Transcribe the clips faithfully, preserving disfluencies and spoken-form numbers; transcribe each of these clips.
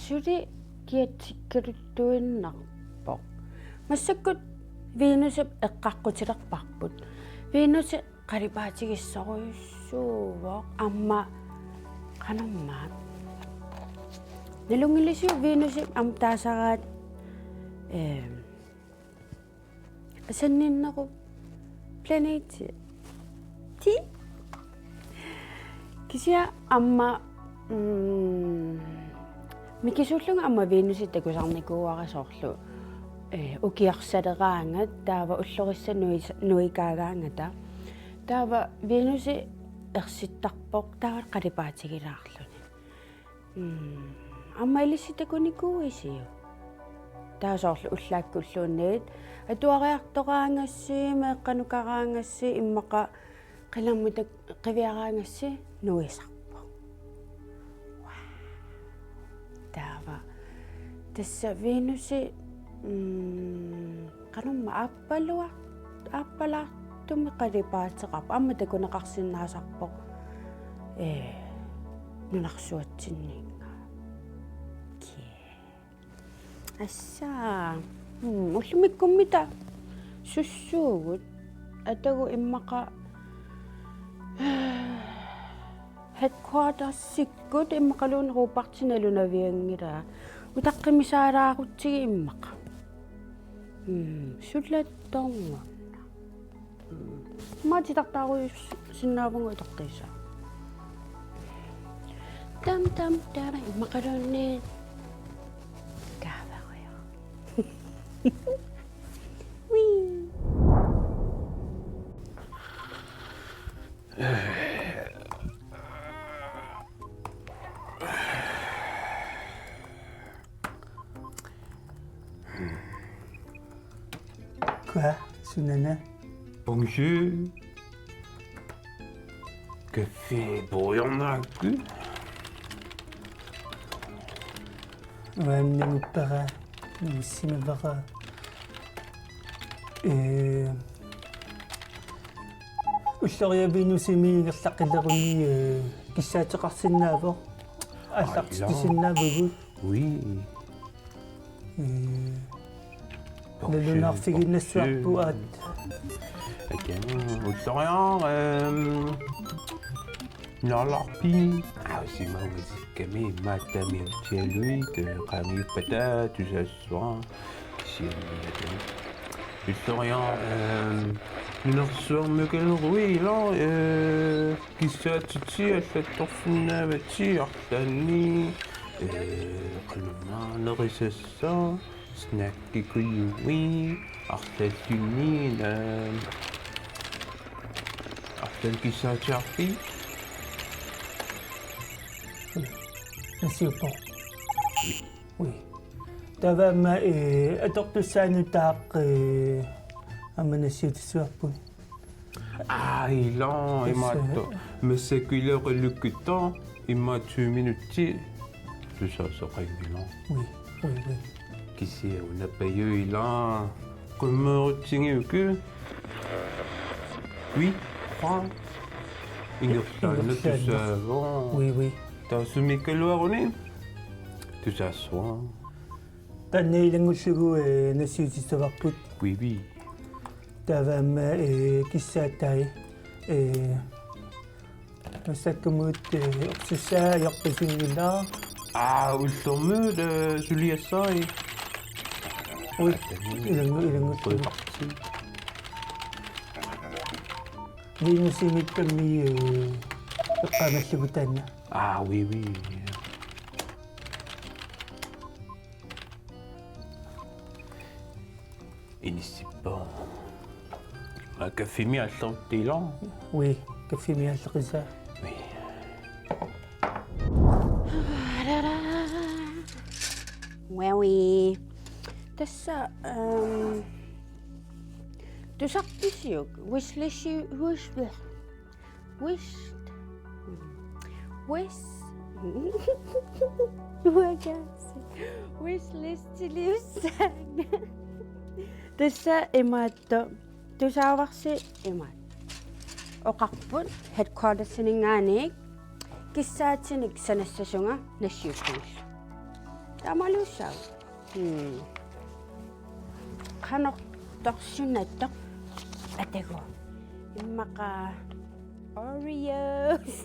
Suli kiatsikkaluttuinnarpoq. Massakkut Venusip eqqaqqutilerparput. Venusi qalipaatigissarujussuuvoq aamma qanormaa. Nalunngilisiuk Venusip aamma taasaraat, eh, asanninnerup planeti. Ti? Kisianni aamma, mm, mikisuullunga aamma Venusi takusarnikuuara soorlu, eh, ukiorsaleraangat taava ullorissat nuis-, nuikaagaangata. Taava Venusi ersittarpoq taava qalipaatigilaarluni. Mm. Aamma ilissi takunikuuisiuk? Taava soorlu ullaakkulluunniit atuariartoraangassi, meeqqanukaraangassi, immaqa qilermut qiviaraangassi nuisarpoq. Taava tassa Venusi, mm, qanormaa aappalua-, aappalaartumik qalipaateqarpoq. Aamma takuneqarsinnaasarpoq, ee, nunarsuatsinninngaanniit. Assa. Mm, ullumikkummi taava sussuugut. Atagu immaqa headquartersikkut immaqaluunniit Robertip nalunavianngilaa. Utaqqimisaalaarutsigit immaqa. Mm, sulattorngunaq. Mm. Aamma titartaarujussinnaavugut utaqqisa. Tam, tam, tara, immaqaluunniit. Kaaverujoq. Wii. Kua, sunana. Bonjour. Kaffi puigornaakku. Uanniguppara, nuussimavara. Ee, ulloriaq Venusimi ingerlaqqileruni, ee, kissaateqarsinnaavoq. Aallartitsisinnaavugut. Oui. Ee, nalunaarfiginnassavarput aat. Akia, ulloriaq, ehm, naalarpi. Aa, simausikkami, maatami utsialuit, ee, qaangiuppata, tusassuaq, kisianni. Ulloriaq, ehm, nunarsuarmi killeruilu, ee, kissaatitit allattorsinnaavatit arlaanni, ee, qanormaa nerisassaaq, snackikujui, arlalluni, ee, arlaanni kissaatiarpit? Nassiuppoq. Ui. Taava aamma, ee, atortussaanut taakku, ee, aamma nassiutissavarput. Aa, ilaa, tassa. Imaattoq. Massakkut ilaqalukkutta, immaqa tyve minutsit. Tusaasoqanngilaq. Oui, oui, oui. Kisianni una pajuilaa. Qummerutsigiuk. Oui, fra. Ingerlaannaq. Ingerlaannaq. Tusaavoq. Oui, oui. Taava sumikkaluaruni. Tusassuaq. Taanna ilanngullugu, ee, nassiutissavarput. Oui, oui. Taava aamma, ee, kissaatai, ee, massakkumut, ee, orsussaa ajorpasinngilara. Aa, ullormut, ee, suliassai. Ui, ilanngu-, ilanngu-. Quiqarti. Venusimiittami, ee, eqqaamallugu taanna. Aa, oui, oui. Inissippoq. Aa, kaffimik aallartittoq ilaa? Oui, kaffimik aallartittoq. Oui. Uaui. Tassa, øhm, tusarpisiuk, wishlist, wish, wish, wish, wish, wishlistiliussaanga. Tassa imaattoq. Tusaavarsi imaat. Oqarput headquartersininngaanniit kissaatinik sanassasunga nassiussagullu. Taamaaliussaaq. Hmm. Qanoq torsiunattoq atagu. Immaqa Oreos.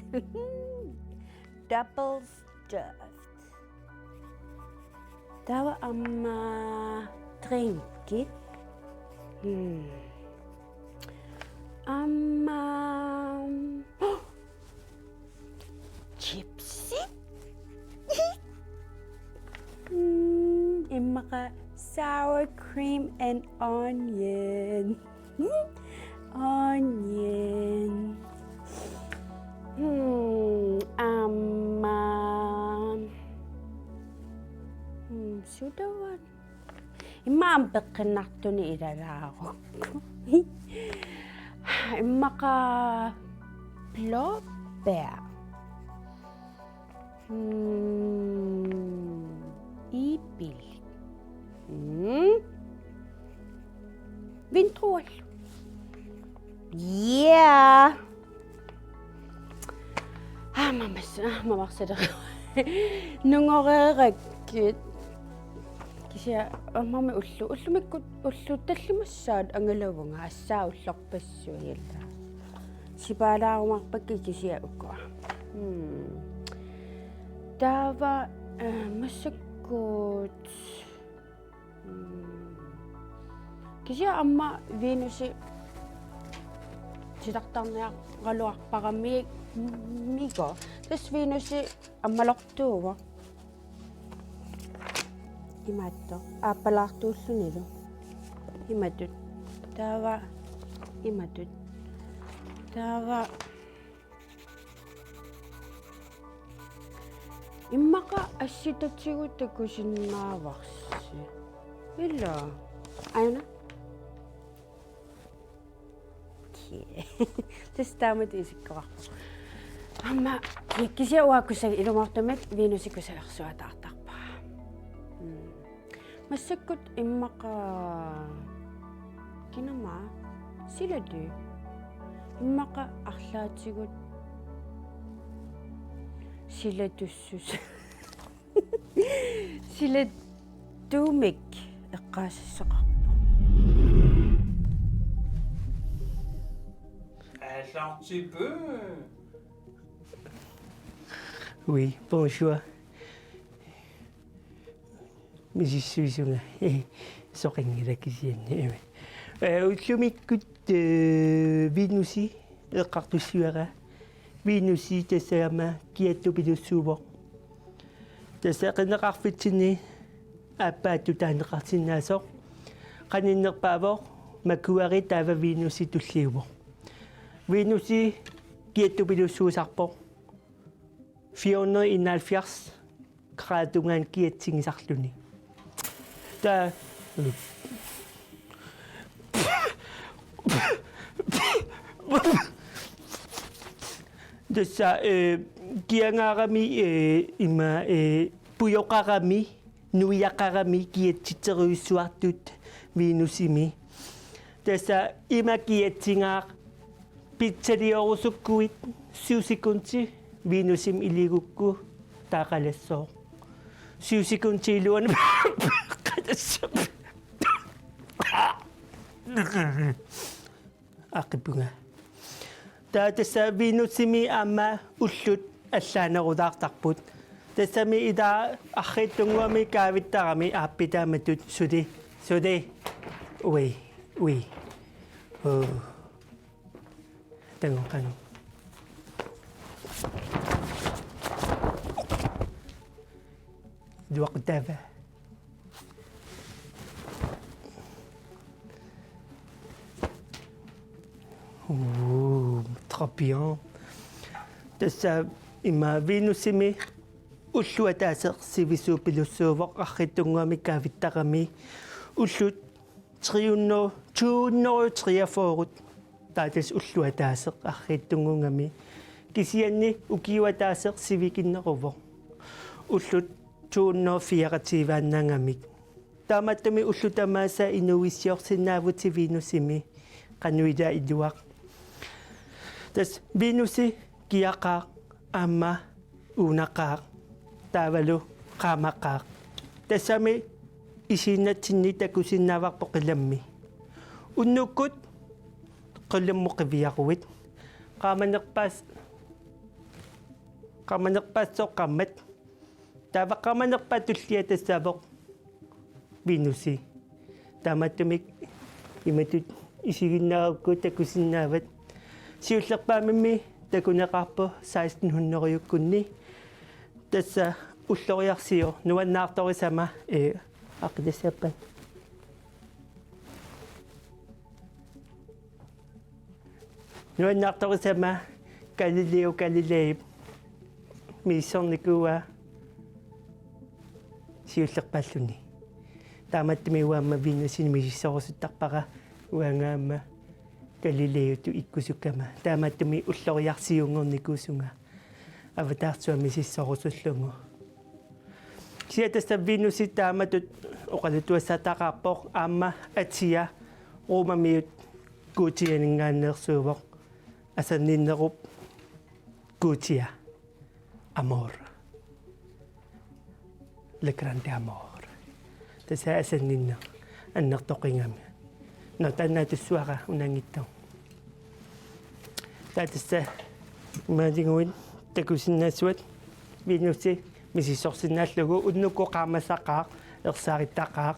Double stuffed. Taava aamma drinkit. Hmm. Aamma chipsit. Hmm, immaqa sour cream and onion. Onion. Hmm, aamma. Hmm, sodavand. Immaqa aamma peqqinnartunik ilalaarukku. Immaqa blåbær. Hmm, iipil. Hmm. Vindruer. Yeah. Aamma mas-, aamma marsaleq. Nungoreerakkit. Kisianni aamma ullu-, ullumikkut ullut tallimassaat angalavunga assaat ullorpassuit ilaa. Sipaalaarumaarpakka kisianni ukua. Hmm. Taava, eh, massakkut. Hmm. Kisianni aamma Venusi titartarniaraluarparami miko. Tassa Venusi aammalortuuvoq. Imaattoq. Aappalaartuullunilu. Imatut. Taava. Imatut. Taava. Immaqa assitatigut takusinnaavarsi. Ilaa. Aana. Tassa taamatut isikkoqarpoq. Aamma kisianni uanga kusaga ilumoortumik Venusi kusagersuataartarpara. Mm. Massakkut immaqa kinama silatu. Immaqa arlaatigut silatussus. Silatuumik eqqaasassaqarpoq. Aallartippu. Oui, bonjour. Misissuisunga. Soqanngilaq kisianni. Eh, ullumikkut, eh, Venusi eqqartussavara. Venusi tassagama kiattupilussuuvoq. Tassa qinneqarfitsinni aappaattut taaneqarsinnaasoq. Qaninnerpaavoq Makuari taava Venusi tulliuvoq. Venusi kiattupilussuusarpoq. Fire hundrede enoghalvfjerds grader tungaan kiatsigisarluni. Taa. Tassa, eh, kiangaarami, eh, ima, eh, pujoqarami, nuiaqarami kiatsitseriussuartut Venusimi. Tassa ima kiatsigaaq pitsaliorusukkuit syv sekundi Venusimi iligukku taaqalassooq. Syv sekundi iluani qalassap. Aqqipunga. Taava tassa Venusimi aamma ullut allaanerulaartarput. Tassami ila arriitsunnguamik kaavittarami aappitaamatut suli. Suli. Ui. Ui. Oh. Tango, tango. Duaq tava. Ooh, très bien. Tassa ima Venusimi Ulloq ataaseq sivisuupilussuuvoq arriitsunnguamik kaavittarami. Ullut tre hundrede, to hundrede treogfyrre. Taava tassa ulloq ataaseq arriitsunnguugami. Kisianni ukioq ataaseq sivikinneruvoq. Ullut to hundrede fireogtyve-annaangamik. Taamaattumik ullut tamaasa inuuissiorsinnaavutit Venusimi, qanoq ila iluaq. Tassa Venusi kiaqaaq aamma uunaqaaq taavalu qaamaqaaq. Tassami isiinnatsinni takusinnaavarput qilammi. Unnukkut qilammut qiviaruit. Qaamanerpaas-, qaamanerpaassuaqqammat. Taava qaamanerpaap tullia tassaavoq Venusi. Taamaattumik imatut isiginnaarukku takusinnaavat. Siullerpaamimmi takuneqarpoq seksten hundrede-kkunni. Tassa ulloriarsiu nuannaartorisama, ee, aqqutassappat. Nuannaartorisama Galileo Galileip misissornikuuaa siullerpaalluni. Taamaattumik uanga aamma Venusinik misissorusuttarpara, uanga aamma Galileotut ikkusukkama. Taamaattumik ulloriarsiunngornikuusunga avataarsuaq misissorusullugu. Kisianni tassa Venusi taamatut oqaluttuassartaqarpoq aamma atia Romamiut guutianinngaanneersuuvoq, asanninnerup guutia Amor. Le Grande Amor. Tassa asanninneq annertoqigami. Nå, taanna atussuara unanngitsoq. Taava tassa imaalinnguit takusinnaassuat Venusi misissorsinnaallugu, unnukkut qaamasaqaaq, ersaarittaqaaq,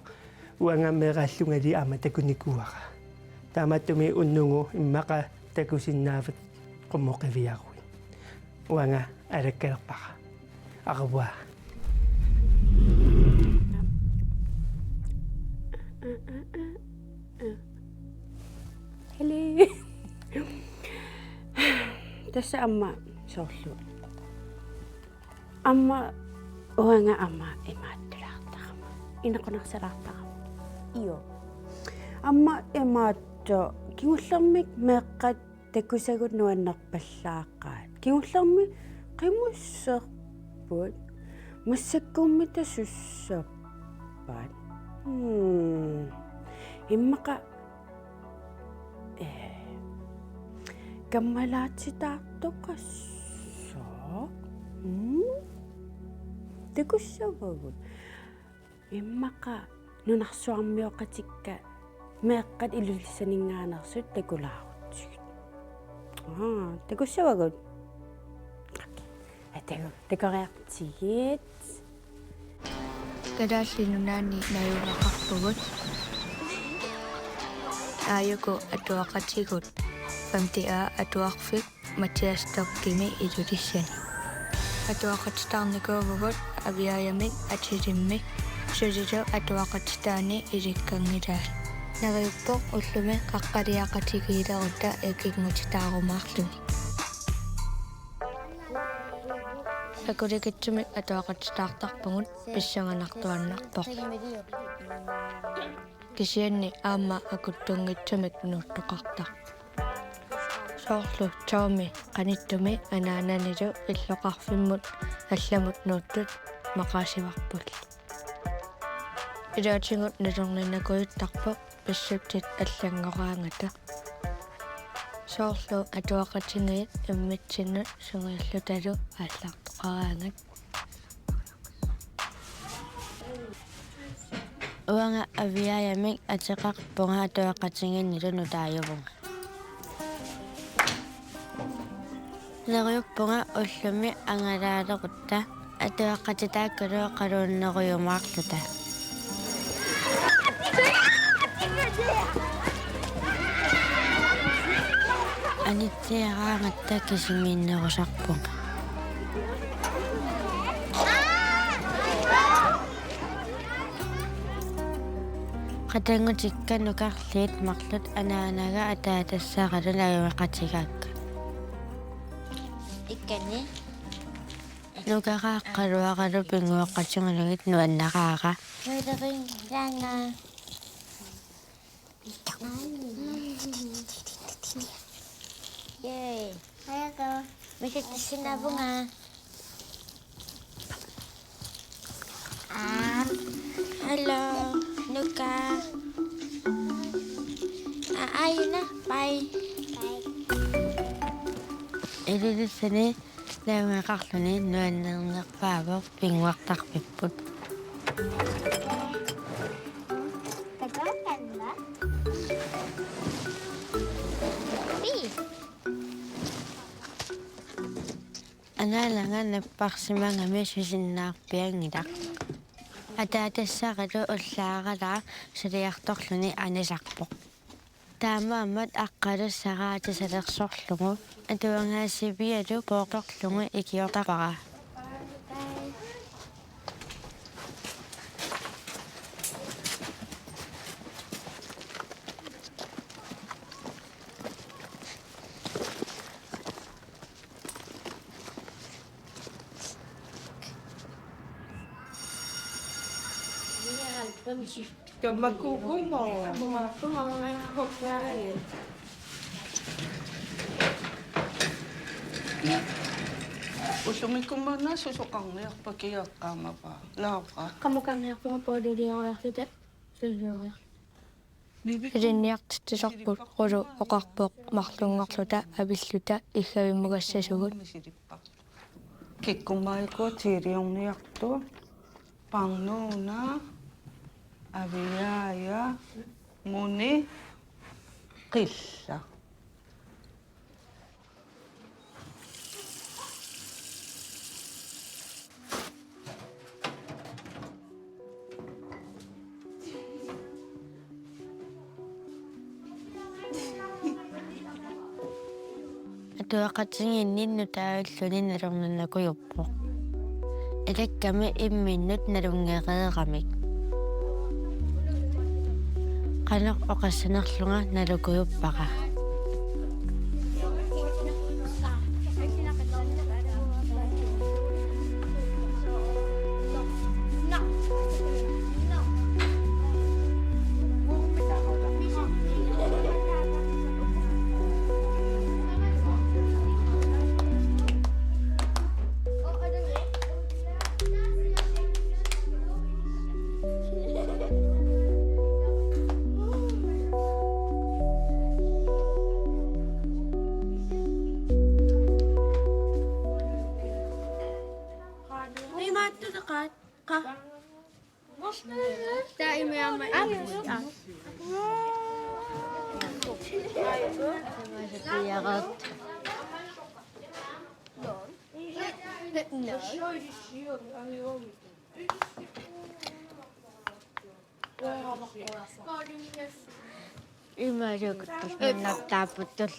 uanga meeraallungali aamma takunikuuara. Taamaattumik unnugu immaqa takusinnaavat qummut qiviaruit. Uanga alakkalerpara. Arvaa. Hello. Tassa aamma soorlu. Aamma uanga aamma imaattulaartarama. Inequnarsalaartarama. Io. Aamma imaattoq kingullermik meeqqat takusagut nuannerpallaaqaat. Kingullermik qimusserput. Massakkummi tasussappat. Hmm. Immaqa, ee, kammalaatitaartoqassaaq. Hmm. Takussavagut. Immaqa nunarsuarmioqatikka meeqqat Ilulissaninngaanneersut takulaarutsigit. Aa, takussavagut. Atagu, takoriartigit. Kalaallit Nunaanni najugaqarpugut. Aajuku atuaqatigut femte A atuarfik Mathias Stokimi Ilulissani. Atuaqatitaarnikuuvugut Aviajamik atilimmi, sulilu atuaqatitaani ilikkanngilaat. Neriuppoq ullumi qaqqaliaqatigiilerutta ikinngutitaarumaarluni. Akulikitsumik atuaqatitaartarpugut, pissanganartuaannarpoq. Kisianni aamma akuttunngitsumik nuuttoqartarpoq. Soorlu Tommy qanittumi anaananilu illoqarfimmut allamut nuuttut maqaasivarput. Ilaatigut nalorninakujuttarpoq pissutsit allanngoraangata. Soorlu atuaqatigiit immitsinnut sungiullutalu aallartoqaraangat. Uanga Aviajamik ateqarpunga atuaqatigiinnilu nutaajuvunga. Neriuppunga ullumi angalaalerutta atuaqatitaakkulu oqaluunnerujumaarluta. Anitsiaraangatta kisimiinnerusarpunga. Qatanngutikka nukarliit marluk anaanaga ataatassaralu najugaqatigaakka. Ikkani. Nukara Aqqaluaralu pinnguaqqatigalugit nuannaraara. Yay. Misigissinnaavunga. Aa. Hello, Nuka. Aa, aajuna, bye. Bye. Ililissani naammagineqarluni nuannernerpaavoq, pinnguartarfipput. Anaanaga napparsimagami susinnaarpianngilaq. Ataatassaralu ullaaralaa suliartorluni anisarpoq. Taamaammat aqqalussaraatisalersorlugu atuagaasivialu poortorlugu ikiortarpara. Kammakuugumo. Ullumikkummi una susoqarniarpa kiaqqaamapa? Laura. Qamukarniarpunga poorilioriarluta sulioriar. Ilinniartitsisarput Qulu oqarpoq marlunngorluta avilluta iggavimmugassasugut. Kikkummaajuku tiiliorniartut, Parnuuna, Aviaja, Muni, Qillaq. Atuaqatigiinni nutaalluni nalornannakujuuvoq. Ilakkami imminnut nalunngereeramik. Qanoq oqassanerlunga nalukujuppara. Taava immiamma. Imaaliukkut nunartaapputtut.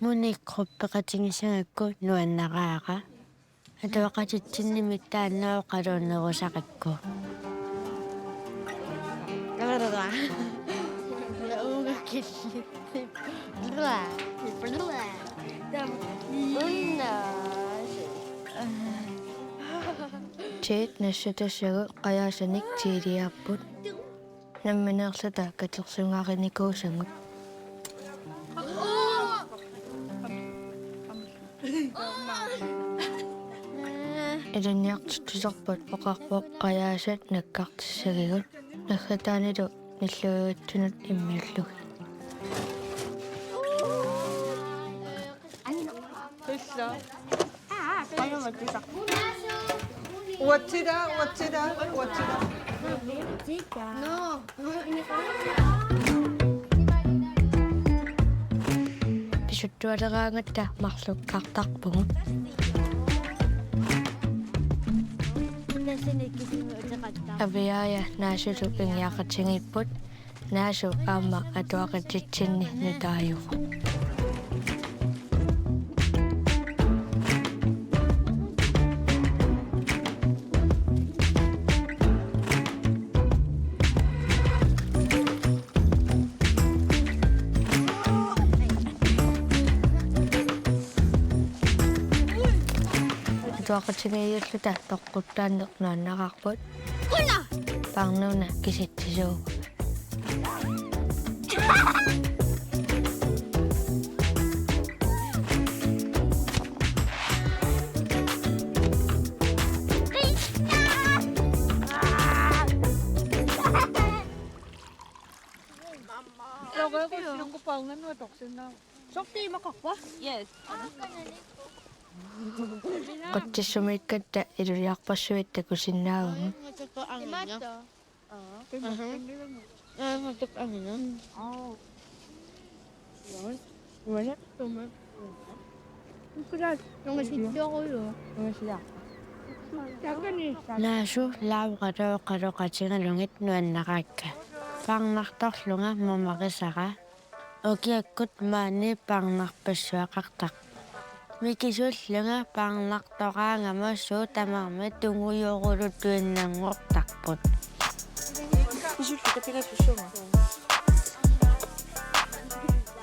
Muni gruppeqatigisagakku nuannaraara. Atuaqatitsinnimik taanna oqaluunnerusaqakku. Tiit nassutassagut qajaasanik tiiliaapput. Nammineerluta katersunngarinikuusagut. Ilinniartitsisarput oqarpoq qajaasat nakkartissagigut, naggataanilu nilluigatsinut immiullugit. Uatsila, uatsila, uatsila. Pisuttualeraangatta marlukkaartarpugut. Aviaja Naasulu ingiaqatigiipput. Naasu aamma atuaqatitsinni nutaajuvoq. Tuaqutigiiulluta toqquttaanneq nuannaqarput. Parnuuna kisitsisuuvoq. Yes. Qutsissumiikkatta iluliarpassuit takusinnaavagut. Naasu Laura oqaloqatigalugit nuannaraakka. Parnartorlunga mamarisara. Ukiakkut maani parnarpassuaqartarpoq. Mikisullunga parnartoraangama suut tamarmik tungujoruluttuinnanngortarput.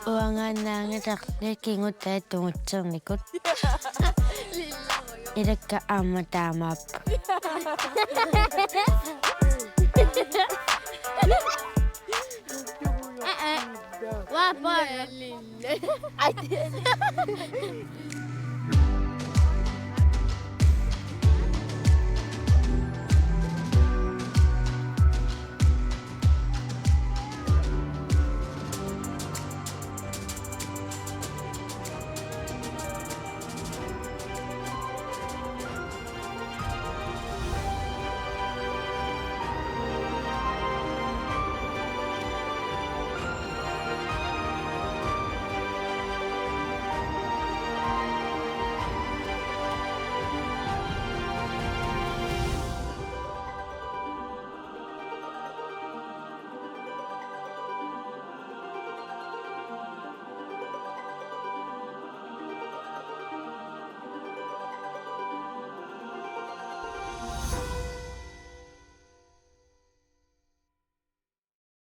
Uangaannaanngilarli kingutaat tungutsernikut. Ilakka aamma taamaapput. Aa. Waa, paa.